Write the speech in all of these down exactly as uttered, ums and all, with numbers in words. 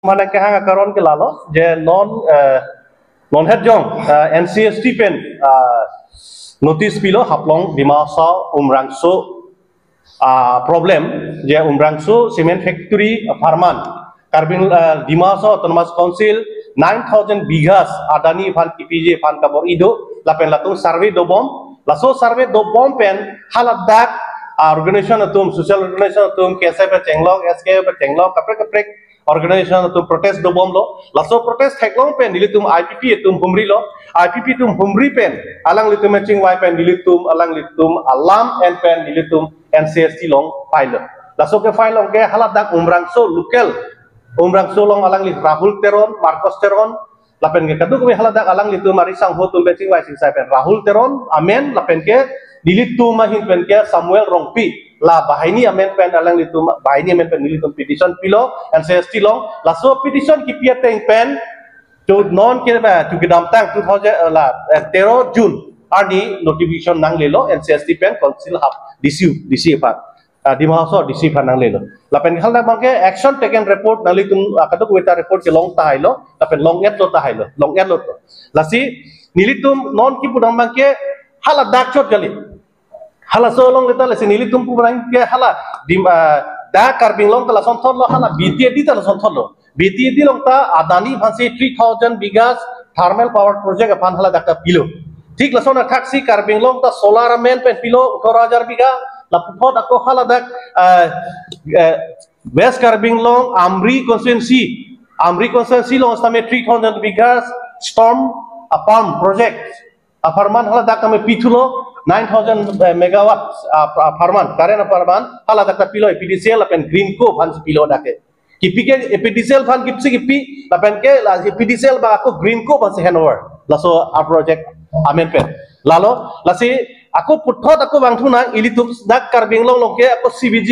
Mane kehang akaron ke lalo, je non, eh, non het jong, eh, N C S T pen, eh, notice pilo Haflong Dima Hasao Umrangso, ah, problem, je Umrangso Cement Factory apharman Karbi, eh, Dima Hasao Autonomous Council nine thousand bighas Adani aphan kipiji aphan kabor-i do, lapen latum survey dobom, laso survey dobom pen haladak, ah, organization atum, social organization atum, K S A P chenglok, S K F chenglok, kaprek kaprek organization atum protest dobomlo. Laso protest theklong pen nelitum I P P atum humrilo. I P P atum humri pen alanglitum chingvai pen nelitum, alanglitum alam en pen nelitum N C S T along file lo. Laso ke file along ke haladak Umrangso local, Umrangso along alangli Rahul Teron, Marcos Teron, lapen ke kadokave haladak alanglitum ari sangho atum pen chingvai chingsai pen Rahul Teron amen, lapen ke nelitum ahin pen ke Samuel Rongpi, la banghini amen pen alanglitum, banghini amen pen nelitum petition pilo N C S T along. Laso petition kipi ateng pen chot non ke ba chu kedamtang two thousand, eh, la, eh, tero June arni notification nanglelo N C S T pen council hap D C, D C aphan, ah, Dima Hasao D C aphan nanglelo. Lapen haladak abangke action taken report nanglitum, ah, kadokave ta report kelong tahailo, lapen long-etlo tahailo, long-etlo to. Lasi nelitum non kipu abangke haladak chot kali. Halaso along le ta lasi nelitum pu abangke hala Dim-, ah, dak Karbi Anglong ta lasonthotlo, hala B T A D ta lasonthotlo. B T A D along ta Adani aphansi three thousand bighas thermal power project aphan haladak ta pilo. Thik lason athaksi Karbi Anglong ta solar amen pen pilo othoro hajar bigha, laputhot ako haladak, ah, eh, West Karbi Anglong Amri constituency, Amri constituency along sitame three thousand bighas storm, ah, pump project apharman haladak tame pithulo nine thousand, eh, megawatts, ah, apharman, current apharman haladak ta pilo A P D C L lapen Greenko aphansi pilo dak ke. Kipi ke A P D C L aphan kipisi kipi, lapen ke la A P D C L abang ako Greenko aphansi handover. Laso a project amen pen. Lalo, lasi ako puthot ako vangthu nang, ilitum dak Karbi Anglong along ke ako C B G,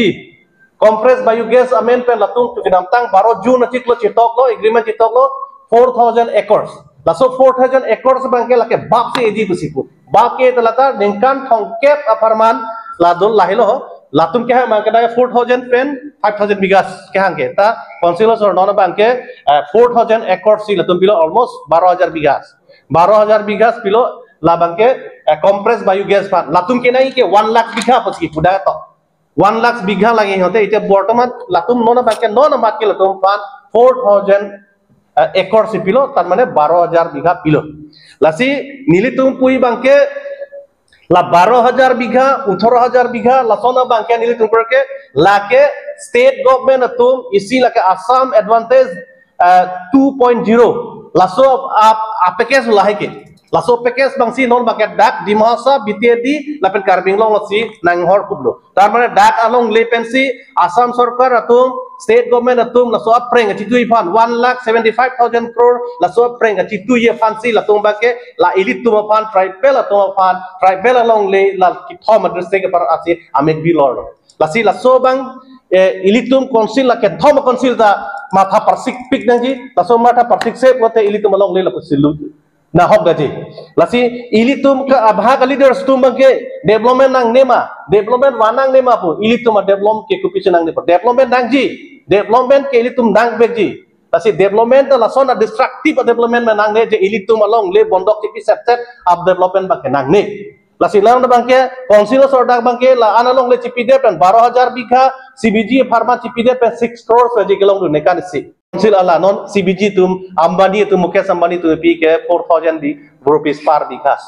compressed biogas amen pen latum chu kedamtang baro June achiklo chetoklo, agreement chetoklo, four thousand acres. Laso four thousand acres abangke lake bap si eji pusi pu. Bap ke ta la ta ningkan thomkep apharman la dolo lahelo. Latum kehang abangke dak four thousand pen five thousand bighas kehang ke. Ta council asor non abangke, eh, four thousand acres si latum pilo, almost baro hajar bighas. Baro hajar bighas pilo labangke, eh, compressed biogas aphan. Latum kenai ke one lakh bigha pusi pu dak to. One lakh bigha lagi hote, ite bortoman latum non abangke non amat ke latum aphan four thousand, eh, acres si pilo, tar mane baro hajar bigha pilo. Lasi nelitum pu abangke la baro hajar bigha, othoro hajar bigha, lason abangke nelitum pu ke lake state government atum isi lake Assam Advantage, eh, two point zero. Laso ap, ap package lahai ke. Laso package abangsi non abangke dak Dima Hasao, B T A D, lapen Karbi Anglong lasi nanghor kuplo. Tar mane dak alongle pensi Assam sorkar atum, state government atum laso aphreng kachitui aphan one lakh seventy five thousand crore, laso aphreng kachitui aphansi latum abangke la ilitum aphan, tribal atum aphan, tribal alongle la kethom a district apar asi amek bilor. Lasi laso abang, eh, ilitum council la kethom council ta matha parsik pik nangji, laso matha parsik se pulote ilitum alongle lapusi lut nahok daji. Lasi ilitum ke abha ka leaders atum abangke development nangne ma, development vannangne ma pu, ilitum a development ke kopisi nangne pu. Development nangji, development ke ilitum nangvekji. Lasi development ta lason a destructive a development ma nangne je ilitum alongle bondok chipi set set a development abangke nangne. Lasi lang abangke council asor dak abangke la-an alongle chipidet pen baro hajar bigha, C B G apharman chipidet pen six crores aji kelongdun ningkan isi. Council ala non C B G atum, Ambani atum, Mukesh Ambani atum pi ke four thousand di rupees per bigha.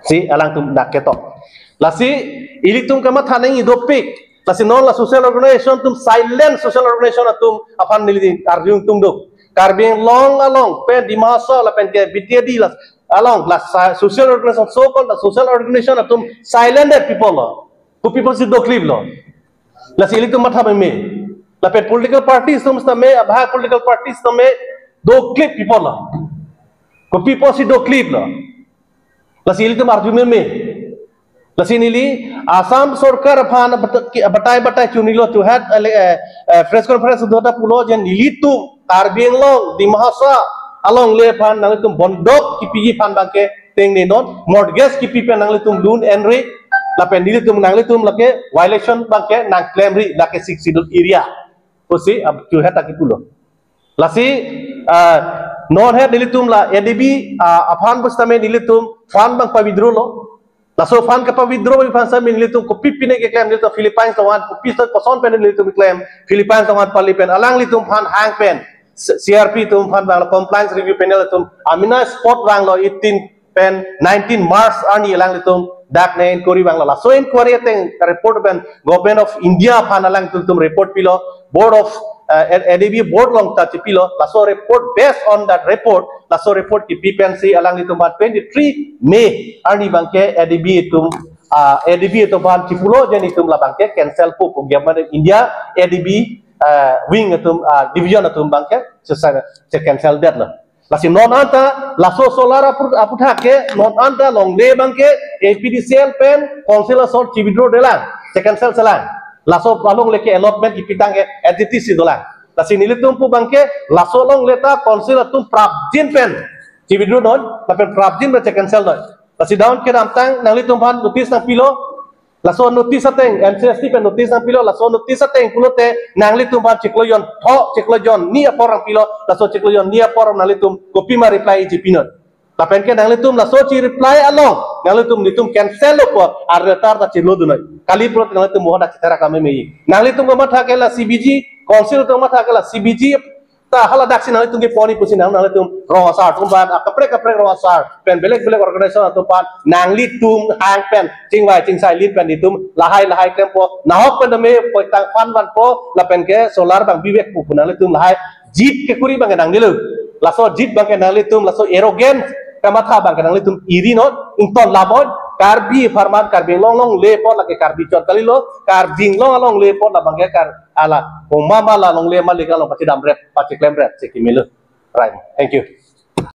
Si alangtum dak ketok. Lasi ilitum kamatha nangji dopik. Lasi non la social organization atum, silent social organization atum aphan neli arjudun tung do. Karbi Anglong along pen Dima Hasao lapen ke B T A D la along la sa-, social organization, so called la social organization atum silent people lo. Kopi pusi dokliplo. Lasi ilitum matha meme. Lapen political parties atum sitame, abha political parties sitame doklip people lo. Kopi pusi dokliplo. Lasi ilitum arju meme. Lasi neli Assam sorkar aphan bat-, ki-, batai batai chunilo chuhat, eh, eh, press conference do ta pulo je nelitum Karbi Anglong, Dima Hasao alongle aphan nanglitum bondok kipiji aphan abangke tengne non, mortgage kipi pen nanglitum loan enri, lapen nelitum nanglitum lake violation abangke nangklemri lake Sixth Schedule area pusi ab chuhat ta kipulo. Lasi, ah, non het nelitum la A D B, ah, aphan pusitame nelitum fund abang pa-withdraw lo. Laso fund kapa-withdraw aphan sitame nelitum kopi pine keklem, nelitum Philippines along an, kopi so koson pen nelitum keklem, Philippines along an pali pen alanglitum aphan hang pen, C-, C R P atum aphan vanglo, compliance review panel atum amena spot vanglo, eighteen pen nineteen March arni alanglitum dak ne inquiry vanglo. Laso inquiry ateng report pen Government of India aphan alanglitum report pilo, Board of, uh, A D B board along ta chipilo. Laso report, based on that report, laso report kipi pensi alanglitum aphan twenty-three May arni abangke A D B atum, uh, A D B atum aphan chipulo je nelitum labangke cancel po pu Government of India A D B, uh, wing atum, uh, division atum abangke che, che cancel detlo. Lasi non anta laso solar apu-, aputhak ke non anta longle abangke A P D C L pen council asor chi-withdraw detlang, che cancel selang. Laso alongle ke allotment kipitang ke entity si dolang. Lasi nelitum pu abangke laso alongle ta council atum prapjin pen chi-withdraw non, lapen prapjin pen che cancel non. Lasi down kedamtang nanglitum aphan notice nangpilo, laso notice ateng, M C S T pen notice nangpilo, laso notice ateng pulote nanglitum aphan chiklo jon tho, chiklo jon ni apor nangpilo, laso chiklo jon ni apor nanglitum kopima reply iji pinon. Lapen ke nanglitum laso chi-reply along nanglitum nelitum cancel lo apot arretar ta chilo dunoi. Kali pulote nanglitum mohon dak chithera kame meji. Nanglitum kamatha ke la C B G, council kamatha ke la C B G, ta hala daksi nanglitum kepon-i pusi nang, nanglitum rong asar atum aphan, akaprek kaprek rong asar pen belek belek organization atum aphan nanglitum hang pen chingvai chingsai lin pen nelitum lahai lahai klempo, nahok pen tame poitang fund vanpo, lapen ke solar abang bivek pu pu nanglitum lahai jit kekuri abangke nangnelo. Laso jit abangke nanglitum laso arrogance kamatha abangke nanglitum iri non, ington lamon, Karbi apharman Karbi Anglong alongle apot lake Karbi chot kalilo, Karbi Anglong alongle apot labangke Kar-, ala, komat ma la longle ma leka long pachidam ret, pachiklem ret, si kimelo. Right. Thank you.